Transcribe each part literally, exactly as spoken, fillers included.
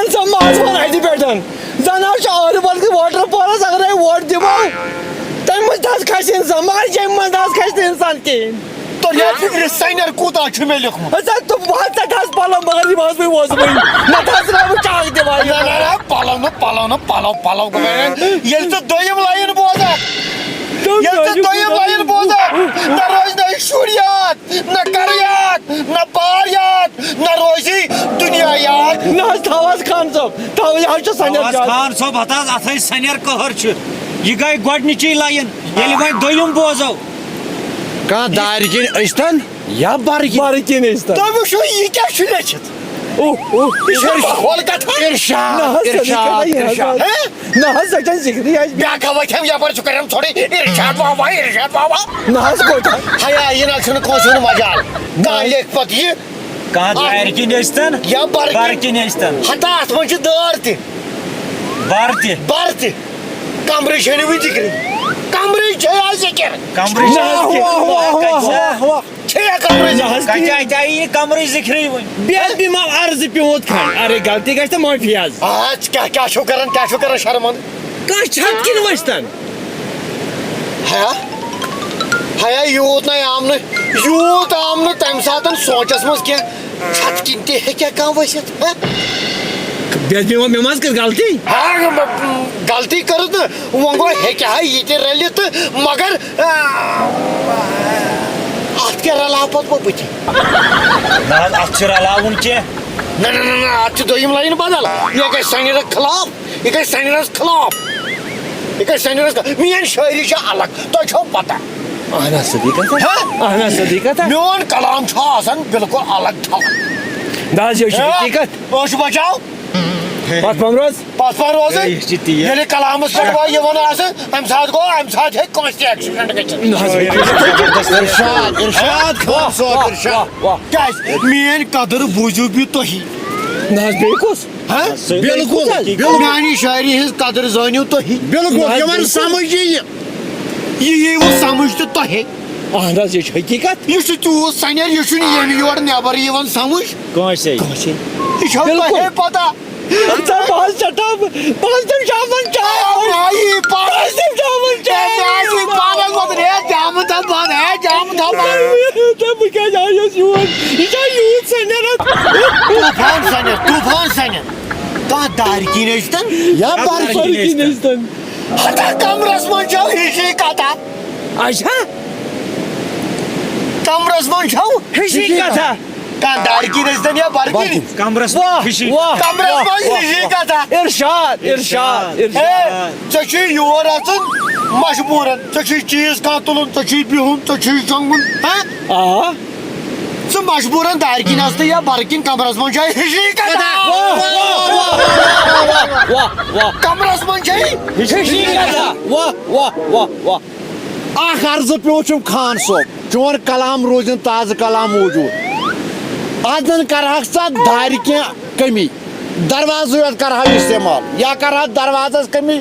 ژٕ ما حظ وَن اَتہِ پٮ۪ٹھ؟ زَن حظ چھُ اَہربل تہٕ واٹر فالَس اگرے ووٹ دِمو، تَمہِ منٛز تہِ حظ کھسہِ اِنسان، مگر ییٚمہِ منٛز نہ حظ کھسہِ نہٕ اِنسان کِہیٖنۍ۔ تۄہہِ حظ چھُ یہِ سَنٮ۪ر کوٗتاہ چھُ مےٚ لیوٚکھمُت؟ ہَسا، تہٕ بہٕ حظ ژَٹہٕ حظ پَلو، مگر یِم حظ وۄنۍ وۄزمٕے۔ نَتہٕ حظ ترٛاوٕ بہٕ چاکھ دِوان۔ نہ، نہ، نہ، پَلو نہٕ، پَلو نہٕ، پَلو، پَلو گوٚو وۄنۍ۔ ییٚلہِ ژٕ دوٚیِم لایِن بوزَکھ، تِم ییٚلہِ ژٕ دوٚیِم لایِن بوزَکھ، نہ روزِ نہ شُر یاد، نہ گَرٕ یاد، نہ بار یاد، نہ روزی دُنیا یاد۔ نہ حظ، تھاو حظ خان صٲب، تھاو، یہِ حظ چھُ سَنٮ۪ر آواز زیادٕ۔ خان صٲب، ہتہٕ حظ، اتھ ہے سنیر قہر چھُ۔ یہِ گٔے گۄڈٕنِچی line۔ ییٚلہِ وۄنۍ دوٚیُم بوزو۔ کانٛہہ دارِ کِنۍ ٲسۍتن یا بَرٕ کِنۍ۔ بَرٕ کِنۍ ٲسۍتن۔ تُہۍ وٕچھِو، یہِ کیٛاہ چھُ لیٚکھِتھ؟ اوہ، اوہ۔ یہِ چھا ماحول کتھا؟ ارشاد، نہ حظ، سۄ چھِ ارشاد، کتھا، یہِ حظ ارشاد۔ آسان۔ ہے؟ نہ حظ، سۄ چھَنہٕ ذِکرٕے اَسہِ۔ بیٛاکھ ہا وۄتھِ ہم یپٲرۍ، سُہ کرِ ہم ژھۄرٕے، ارشاد واہ واہ، ارشاد واہ واہ۔ نہ حظ، کوٚت حظ؟ ہیا، یہِ نہ چھُنہٕ کٲنٛسہِ ہُنٛد مجال۔ کانٛہہ لیکھِ پتہٕ یہِ۔ کانٛہہ اَتھ دارِ کِنۍ ٲسۍتن، یا بَرٕ بَرٕ کِنۍ۔ کِنۍ ٲسۍتن۔ ہتا، اَتھ منٛز چھِ دٲر تہِ۔ بَر تہِ۔ بَر تہِ۔ کمرٕچ چھَنہٕ وٕنہِ ذِکرٕے۔ کمرٕچ چھے آز ذِکر۔ کمرٕچ نہ، چھَنہٕ واہ، واہ، ذِکر۔ واہ، واہ، واہ۔ چھے یا کمرٕچ نہ ذِکر؟ حظ، کَتہِ، کِہیٖنۍ۔ اَتہِ آیہِ یہِ کمرٕچ ذِکرٕے وۄنۍ۔ بے بیمار عرض پیوٗت کھنٛڈ۔ اَرے، غلطی گژھِ تہٕ معٲفی حظ۔ آ، کیٛاہ، کیٛاہ چھُو کران، کیٛاہ چھُو کران شرمن؟ کانٛہہ چھَتھ کِنۍ ؤسۍتن۔ ہیا، ہیا، یوٗت نَے آم نہٕ، یوٗت آم نہٕ تَمہِ ساتہٕ سونٛچس منٛز کینٛہہ، چھَتھ کِنۍ تہِ ہیٚکیٛاہ کانٛہہ ؤسِتھ، ہہ؟ بے، مےٚ ما، مےٚ ما حظ کٔر غلطی؟ ہا، غلطی کٔرٕتھ نہٕ، وۄنۍ گوٚو ہیٚکہِ ہا یہِ تہِ رٔلِتھ تہٕ مگر، آ، اَتھ کیٛاہ رَلاو پَتہٕ بہٕ بٕتھِ؟ نہ حظ، اَتھ چھُ رَلاوُن کینٛہہ۔ نہ، نہ، نہ، نہ، اَتھ چھِ دوٚیِم line بدل، یہِ گژھِ سَنیٖرَس خلاف۔ یہِ گژھِ سَنیٖرَس خلاف۔ یہِ گژھِ سَنیٖرَس خلاف۔ میٛٲنۍ شٲعری چھِ الگ، تۄہہِ چھو پتہ۔ اہن حظ، صدیقہ۔ ہہ؟ اہن حظ، صدیقہ۔ میون کلام چھُ آسان بالکل الگ تھل۔ نہ حظ، یہِ چھِ ہے، حقیٖقت۔ أچھ بچاو۔ پتھ پہم روز۔ پتھ پہم روزٕے۔ ہے، یہِ چھِ تی۔ ییٚلہِ کلامس پٮ۪ٹھ وۄنۍ یِوان آسہِ، امہِ ساتہٕ گوٚو، امہِ ساتہٕ ہیٚکہِ کٲنٛسہِ تہِ accident گٔژھِتھ۔ نہ حظ، یہِ چھِ زبردست۔ ارشاد، ارشاد، خان صٲب، واہ، ارشاد۔ واہ، واہ۔ کیٛازِ؟ میٲنۍ قدر بوٗزِو بیٚیہِ تُہی۔ نہ حظ، بیٚیہِ کُس؟ ہہ؟ صحیح۔ بالکل، بالکل۔ میانہِ شاعری ہٕنٛز قدر زٲنِو تُہی۔ بالکل، نہ حظ، یِمن بالکل۔ سمجھ یہِ۔ یہِ یی وۄنۍ سمجھ تہٕ تۄہے۔ اہن حظ، یہِ چھِ حقیٖقت۔ یہِ چھُ تیوٗت سنیر، یہِ چھُنہٕ ییٚمہِ یورٕ نٮ۪بر یِوان سمجھ۔ کٲنٛسے۔ کٲنٛسے۔ یہِ چھو بالکل۔ تۄہے پتہ۔ ژٕ بہٕ حظ ژٹہٕ، بہٕ حظ دِمہٕ شامن چاے۔ آ، مےٚ آیی پانس۔ بہٕ حظ دِمہٕ شامن چاے۔ مےٚ آیی پانس وۄنۍ ریٹ جامہٕ تھاو بنٛد، ہے، جامہٕ تھاو بنٛد۔ تہٕ بہٕ کیٛازِ آیوس یور؟ یہِ چھا یوٗت سنیر اَتھ؟ طوفان سنیر، طوفان سنیر۔ کانٛہہ دارِ کِنۍ ٲسۍتن۔ یا بارِ کِنۍ۔ بارِ کِنۍ ٲسۍتن۔ ہتا کمرس منٛز چھو ہِشی کتھا۔ اچھا۔ کمرس منٛز چھو ہِشی کتھا۔ کانٛہہ دارِ کِنۍ ٲسۍتن یا بارِ کِنۍ۔ کمرس واہ، ہِشی۔ واہ، کمرس واہ، منٛز واہ، ہِشی واہ۔ کتھا۔ ارشاد، ارشاد، ہے، ارشاد۔ ژےٚ چھُے یور اژُن مجبوٗرن۔ ژےٚ چھُے چیٖز کانٛہہ تُلُن، ژےٚ چھُے بِہُن، ژےٚ چھُے شۄنٛگُن۔ ہہ؟ آ۔ ژٕ مجبوٗرن دارِ کِنۍ اژتہٕ یا بارِ کِنۍ، کمرس منٛز چھے ہِشی کتھا۔ واہ، واہ، واہ۔ کمرس منٛز چھے ہِشی کتھا۔ واہ، واہ، واہ، واہ۔ اکھ عرضہٕ پیوٗنٛت چھُم خان صٲب، چون کلام روٗزِن تازٕ کلام موٗجوٗد۔ اتھ زن کرہکھ ژٕ اتھ دارِ کینٛہہ کمی، دروازٕ یوت کرہو استعمال، یا کرہو دروازس کمی،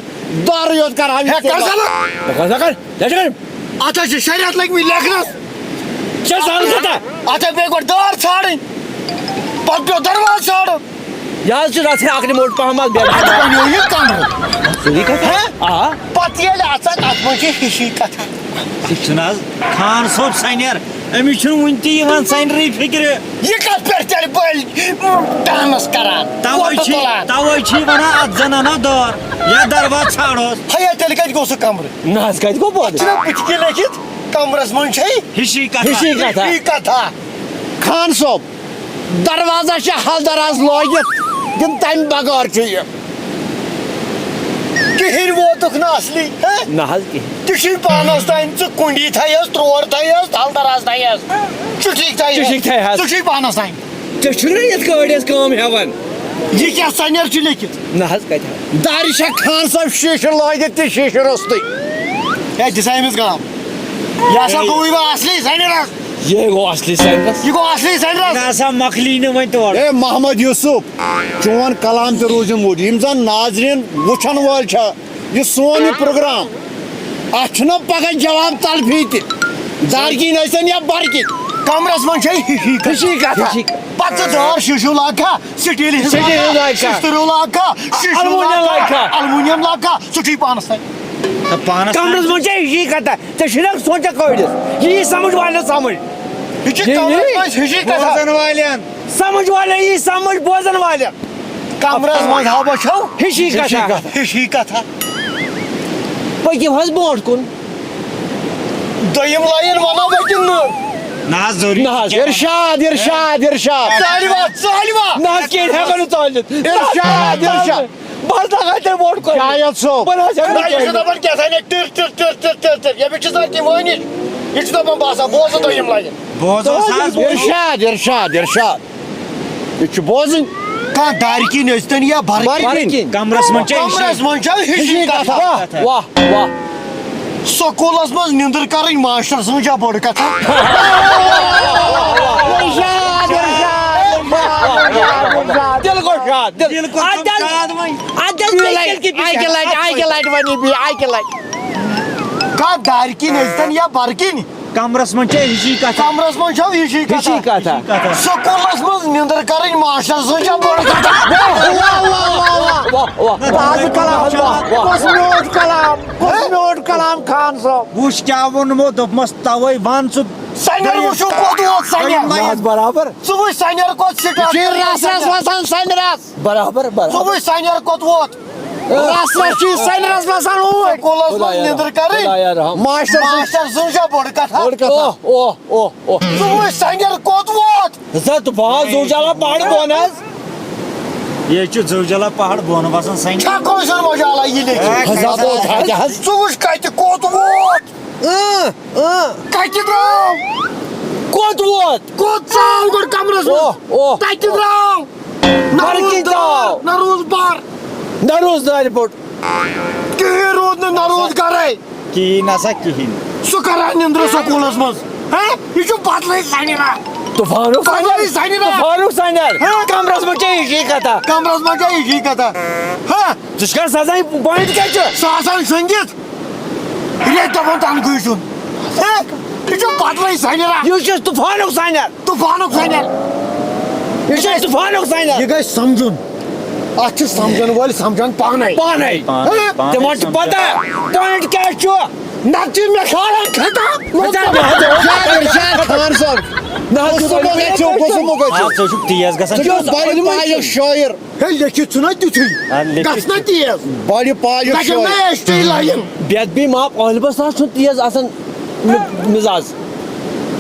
دارٕ یوت کرہو ہے، کر استعمال۔ سا نہٕ۔ کر سا کر۔ کیٛاہ چھِ کران؟ اتھ حظ چھِ شریعت لٔگمٕتۍ لیکھنس۔ ژےٚ زن کوٗتاہ؟ اتھ حظ پیٚیہِ گۄڈٕ دار ژھانٛڈٕنۍ، پتہٕ پیوٚو دروازٕ ژھانٛڈُن۔ یہِ حظ چھُ رژھِ اکھ نِموٹ پہم حظ بیٚیہِ۔ اتھ بنیو یہِ کمرٕ۔ صحیح کتھ۔ ہہ؟ آ۔ پتہٕ ییٚلہِ اژکھ، اتھ منٛز چھِ ہِشی کتھا۔ یہِ چھُنہٕ حظ خان صٲب سنیر، أمِس چھُنہٕ وُنہِ تہِ یِوان سنیرٕے فِکرِ۔ یہِ کتھ پٮ۪ٹھ تیٚلہِ بٔلۍ ڈانس کران، توے فوٹو چھِ، تُلان؟ توے چھِ ونان اتھ زن انو دار یا دروازٕ ژھانڈوس۔ ہیا، تیٚلہِ کتہِ گوٚو سُہ کمرٕ؟ نہ حظ، کتہِ گوٚو پٲدٕ؟ چھُنہ بُتھِ کِنۍ لیکھِتھ، کمرس منٛز چھے ہِشی کتھا۔ ہِشی کتھا۔ ہِشی کتھا۔ خان صٲب، دروازہ چھا حل دراز لٲگِتھ کِنہٕ تمہِ بغٲر چھُ یہِ؟ کِہیٖنۍ ووتُکھ نہٕ اصلی، ہہ؟ نہ حظ کِہیٖنۍ۔ تہِ چھُے پانس تام، ژٕ کُنڈی تھایس، ترور تھایس، تھل دراز تھایس۔ ژٕ ٹھیٖک تھایس۔ ژٕ ٹھیٖک تھایس۔ ژٕ چھُے پانس تام۔ ژےٚ چھُنہ یتھ کٲڑۍ اَسہِ کٲم ہٮ۪وان۔ یہِ کیٛاہ سنیر چھُ لیکھِتھ؟ نہ حظ، کتہِ حظ؟ دارِ چھا خان صٲب شیٖشہٕ لٲگِتھ تہِ شیٖشہٕ روٚستُے؟ ہے، دِ سا أمِس گام۔ یہِ ہسا گوٚوٕے وۄنۍ اصلی سنیر حظ۔ یہِ گوٚو اصلی سنیر۔ یہِ گوٚو اصلی سنیر۔ نہ سا، مۄکلی نہٕ وۄنۍ تورٕ۔ اے محمد یوسف، چون کلام تہِ روٗزِم موٗجوٗد۔ یِم زن ناظریٖن وٕچھن وٲلۍ چھِ، یہِ سون یہِ پروگرام، اتھ چھُنہ پگاہ جواب تلفی تہِ۔ دارِ کِنۍ ٲسِن یا بارِ کِنۍ۔ کمرس منٛز چھے ہِشی کتھا۔ ہِشی کتھا۔ ہِشی۔ پتہٕ ژٕ دار شیٖشو لاگکھا، سٹیٖل ہٕنٛز سٹیٖل ہٕنٛز لاگکھا، لاگکھا۔ سِستروٗ لاگکھا، شیٖشو ألموٗنِیم لاگکھا، لاگکھا۔ ألموٗنِیم لاگکھا، سُہ چھُے پانس تام۔ تہٕ پانس کمرس تام۔ منٛز چھےٚ ہِشی کتھا، ژےٚ چھُے نا سونٛچان کٲڑِتھ؟ یہِ یی سمجھ والٮ۪ن سمجھ۔ یہِ چھِ یہِ کمرس یی منٛز ہِشی کتھا۔ بوزن والٮ۪ن۔ سمجھ والٮ۪ن یی سمجھ، بوزن والٮ۪ن۔ کمرس منٛز ہا وٕچھو۔ ہِشی کتھا۔ ہِشی کتھا۔ پٔکِو حظ برونٛٹھ کُن۔ دوٚیِم line وَنو بہٕ کِنہٕ نہٕ؟ نہ حظ، ضروٗری نہ حظ، چھےٚ۔ ارشاد، ارشاد، ارشاد۔ ژٲلِو حظ، ژٲلِو حظ۔ نہ حظ، کِہیٖنۍ ہٮ۪کو نہٕ ژٲلِتھ۔ ارشاد، ارشاد۔ بہٕ حظ لاگہٕ ہا تیٚلہِ برونٛٹھ کُن۔ شاید صٲب۔ بہٕ نہ حظ ہٮ۪کہٕ نہ، نہٕ یہِ چھُ ژٲلِتھ۔ دَپان کیٛاہ تام، ٹِر، ٹِر، ٹِر۔ ییٚمِس چھِ زَن تہِ وٲنِج۔ یہِ چھُ دَپان، بہٕ ہسا بوزٕ دوٚیِم line۔ بوزوس حظ۔ ارشاد، ارشاد، ارشاد۔ یہِ چھُ بوزٕنۍ۔ کانٛہہ دارِ کِنۍ ٲسۍتن یا بَرٕ کِنۍ۔ بَرٕ کِنۍ۔ کمرس منٛز چھےٚ ہِشی کمرس منٛز چھےٚ ہِشی ہِشی کتھا۔ کتھا۔ واہ، واہ۔ سکوٗلس منٛز نِندٕر کرٕنۍ ماشٹر سٕنٛز چھا بٔڑ کتھا؟ ارشاد، ارشاد، ارشاد، ارشاد۔ دِل گوٚو شاد، دِل۔ دِل کوٚر اَدٕ حظ، شاد وۄنۍ۔ اَدٕ حظ، بیٚیہِ تیٚلہِ کیٛاہ اَکہِ لٹہِ، اَکہِ لٹہِ وَنہِ بیٚیہِ، اَکہِ لٹہِ۔ کانٛہہ دارِ کِنۍ ٲسۍتن یا بَرٕ کِنۍ۔ کمرس منٛز چھےٚ ہِشی کتھا۔ کمرس منٛز چھو ہِشی کتھا۔ ہِشی کتھا۔ سکوٗلس منٛز نِندٕر کرٕنۍ ماشٹر سٕنٛز چھا بٔڑ کتھا؟ واہ، واہ، واہ، واہ، واہ، واہ۔ تازٕ کلام۔ واہ، واہ۔ کُس میوٗٹھ کلام؟ کُس میوٗٹھ کلام خان صٲب؟ وٕچھ کیٛاہ ووٚنمو، دوٚپمس توے ون ژٕ۔ سنیر وٕچھو کوٚت ووت سنیر۔ نہ حظ برابر۔ ژٕ وٕچھ سنیر کوٚت سٹاپ۔ یہِ چھُ رس رس وسان سنیرس۔ برابر، برابر۔ ژٕ وٕچھ سنیر کوٚت ووت۔ رس رس چھُ یہِ سنیرس وسان اوٗرۍ۔ سکوٗلس منٛز خدایا نِندٕر رحم، کرٕنۍ۔ خدایا رحم۔ ماشٹر سٕنٛز ماشٹر سٕنٛز چھا بٔڑ کتھا؟ بٔڑ کتھا۔ اوہ، اوہ، اوہ، اوہ۔ ژٕ وٕچھ سنیر کوٚت ووت۔ زٕ ہتھ باز زوٗ جالا پہاڑ بۄن حظ۔ یہِ چھُ زوٗ جالا پہاڑ بۄن وسان سنیر۔ چھا کٲنٛسہِ ہُنٛد مجالہ یہِ لیکھِتھ؟ ہے، ہزار بوز حظ۔ ژٕ وٕچھ کتہِ کوٚت ووت۔ اۭں، اۭں۔ کتہِ درٛاو؟ کوٚت ووت؟ کوٚت ژاو گۄڈٕ کمرس منٛز؟ اوہ، اوہ۔ تتہِ درٛاو۔ نہ بر روٗز کِنۍ دار، درٛاو۔ نہ روٗز بر۔ نہ روٗز دارِ پوٚٹ۔ کِہیٖنۍ روٗد نہٕ، نہ روٗز گرے۔ کِہیٖنۍ نسا کِہیٖنۍ۔ سُہ کران نِندرٕ سکوٗلس منٛز۔ ہہ؟ یہِ چھُ بدلٕے سنیرا۔ طوفانُک بدلٕے سنیر۔ سنیرا۔ طوفانُک سنیر۔ ہہ؟ کمرس منٛز چھےٚ یہِ کتھا۔ کمرس منٛز چھےٚ یہِ کتھا۔ ہہ؟ ژٕ چھُکھ سزا point کیٛاہ چھُ؟ سُہ آسان شۄنٛگِتھ۔ ریٚتۍ دَپان تنخواہٕے چھُنہٕ۔ ہے، یہِ چھُ بدلٕے سنیر۔ یہِ چھُ طوفانُک سنیر۔ طوفانُک سنیر۔ یہِ چھُ طوفانُک سنیر۔ یہِ گژھِ سمجھُن۔ اتھ چھِ سمجھن وٲلۍ سمجھان پانے۔ پانے۔ پانے، ہہ؟ پانے تِمن چھِ سمجھان۔ پتہ point کیٛاہ چھُ۔ نتہٕ چھِ مےٚ کھالان خطا۔ بہٕ ژاہ مےٚ ہا ژےٚ۔ ارشاد، ارشاد خان صٲب۔ نہ حظ، کُس مۄکھ گژھِ، کُس مۄکھ گژھِ۔ آ، ژٕ چھُکھ تیز گژھان۔ ژٕ چھُکھ بڑِ پایُک شٲعر۔ ہے، لیکھِتھ چھُنہ تیُتھُے۔ آ، لیکھِتھ گژھ نہ چھُ۔ تیز۔ بڑِ پایُک لگن شٲعر۔ نہ ایشٹری لگن۔ بے ادبی معاف، عٲلمس نہ حظ چھُنہٕ تیز آسان مِ-، مزاز۔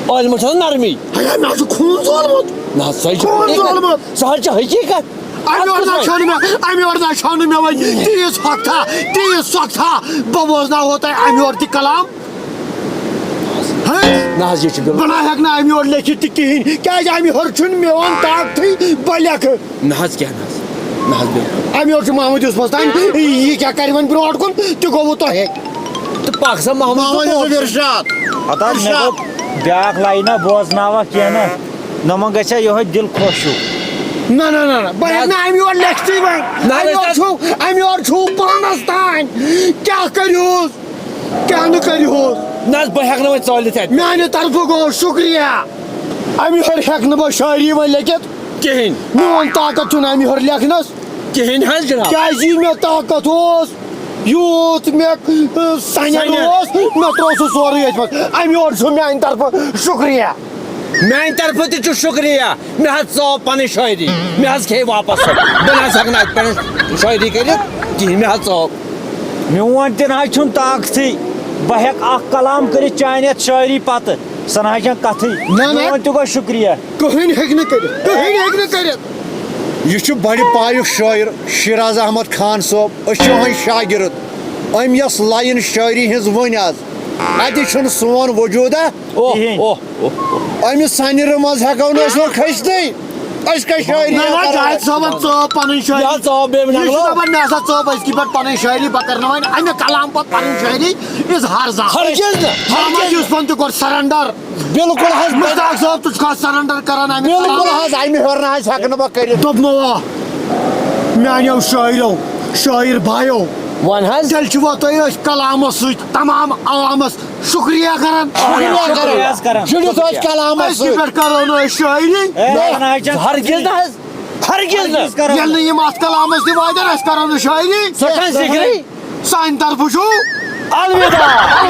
عٲلمس چھُ آسان نرمی۔ ہے، مےٚ حظ چھُ خوٗن زولمُت۔ نہ حظ، سۄ چھِ خوٗن حقیٖقت۔ زولمُت۔ سۄ حظ چھِ حقیٖقت۔ امہِ یورٕ نہ چھٲنہٕ مےٚ، امہِ یورٕ نہ چھٲنہٕ مےٚ وۄنۍ تیٖژ سۄکھتا، تیٖژ سۄکھتا۔ بہٕ بوزناوہو تۄہہِ امہِ یورٕ تہِ کلام۔ ہہ؟ نہ حظ، یہِ چھُ بِلکُل۔ بہٕ نہ ہٮ۪کہٕ نہٕ امہِ یورٕ لیکھِتھ تہِ کِہیٖنۍ، کیٛازِ امہِ ہیوٚر چھُنہٕ میون طاقتھٕے بہٕ لیکھٕ۔ نہ حظ، کینٛہہ نہ حظ۔ نہ حظ، بِلکُل۔ امہِ یورٕ چھُ محمد یوسفس تام، یہِ کیٛاہ کرِ وۄنۍ برونٛٹھ کُن، تہِ گوٚوٕ تۄہے۔ تہٕ پکھ سا محمد محمد یوسف۔ یوسف ارشاد۔ ہتا مےٚ ارشاد۔ گوٚو بیٛاکھ line بوزناوکھ کینٛہہ نہ۔ نہ وۄنۍ گژھِ ہا یِہوٚے دِل خۄش ہیوٗ۔ نہ، نہ، نہ، نہ، بہٕ نہ ہٮ۪کہٕ حظ۔ نہٕ اَمہِ یورٕ لیکھتھٕے وۄنۍ۔ نہ اَمہِ حظ، یورٕ نہ حظ۔ چھُو، اَمہِ یورٕ چھُو پانَس تام۔ کیٛاہ کٔرِہوس؟ کیٛاہ نہٕ کٔرِہوس؟ نہ حظ، بہٕ ہٮ۪کہٕ نہٕ وۄنۍ ژٲلِتھ اَتہِ۔ میٛانہِ طرفہٕ گوٚو شُکریہ۔ اَمہِ یورٕ ہٮ۪کہٕ نہٕ بہٕ شٲعری وۄنۍ لیکھِتھ۔ کِہیٖنۍ۔ میون طاقت چھُنہٕ اَمہِ یورٕ لیکھنَس۔ کِہیٖنۍ حظ جِناب۔ کیٛازِ یہِ مےٚ طاقت اوس، یوٗت مےٚ، ٲ، سَنٮ۪ر سَنٮ۪ر۔ اوس، مےٚ ترٛوو سُہ سورُے أتھۍ منٛز۔ اَمہِ یورٕ چھُ میٛانہِ طرفہٕ شُکریہ۔ میانہِ طرفہٕ تہِ چھُ شُکریہ، مےٚ حظ ژٲو پنٕنۍ شٲعری، مےٚ حظ کھیٚیہِ واپس سۄ۔ بہٕ نہ حظ ہٮ۪کہٕ نہٕ اتہِ پٮ۪ٹھ شٲعری کٔرِتھ کِہیٖنۍ، مےٚ حظ ژٲو۔ میون تہِ نہ حظ چھُنہٕ طاقتھٕے، بہٕ ہٮ۪کہٕ اکھ کلام کٔرِتھ چانہِ یتھ شٲعری پتہٕ، سۄ نہ حظ چھنہٕ کتھٕے۔ نہ، نہ۔ میون تہِ گوٚو شُکریہ۔ کٕہٕنۍ ہیٚکہِ نہٕ کٔرِتھ، کٕہٕنۍ ہیٚکہِ نہٕ کٔرِتھ۔ یہِ چھُ بڑِ پایُک شٲعر شیراز احمد خان صٲب، أسۍ چھِ یِہٕنٛدۍ شاگرد۔ أمۍ یۄس line شٲعری ہٕنٛز ؤنۍ از، اتہِ چھُنہٕ سون وجوٗدا۔ اوہ، کِہیٖنۍ۔ اوہ، اوہ، اوہ۔ أمِس سنیرٕ منٛز ہٮ۪کو نہٕ أسۍ وۄنۍ کھٔسِتھٕے۔ أسۍ کَتہِ شٲعری نہ، نہ، کرو؟ جاوید صٲبن ژٲو پنٕنۍ شٲعری۔ یہِ ہا ژٲو بے یہِ چھُ نگلو۔ دپان، مےٚ ہسا ژٲو أزکہِ پٮ۪ٹھ پنٕنۍ شٲعری، بہٕ کرٕ نہٕ وۄنۍ امہِ کلام پتہٕ پنٕنۍ شٲعری اظہار زانٛہہ۔ ہرگز نہٕ، محمد ہرگز نہٕ۔ یوسفن تہِ کوٚر surrender۔ بِلکُل حظ۔ مشتاق صٲب، ژٕ چھُکھ حظ surrender کران امہِ بِلکُل کلامہٕ؟ حظ، امہِ ہیوٚر نہٕ حظ ہٮ۪کہٕ نہٕ بہٕ کٔرِتھ۔ دوٚپمو، میانیو شٲعرو، شٲعر بایو، وَن حظ۔ تیٚلہِ چھِوا تُہۍ أتھۍ کلامس سۭتۍ تمام عوامس شُکریہ کران۔ شُکریہ کران۔ شُکریہ حظ کران۔ جُڑِتھ ٲسۍ کلامس أزکہِ سۭتۍ۔ پٮ۪ٹھ کرو نہٕ أسۍ شٲعری۔ ہے، نہ، یہِ چھَنہٕ ہرگز نہ حظ۔ ہرگز نہٕ۔ ہرگز کرو ییٚلہِ نہٕ یِم اتھ کلامس دِوان تہٕ أسۍ کرو نہٕ شٲعری۔ سۄ چھنہٕ ذِکرٕے۔ سانہِ طرفہٕ چھُ الوداع۔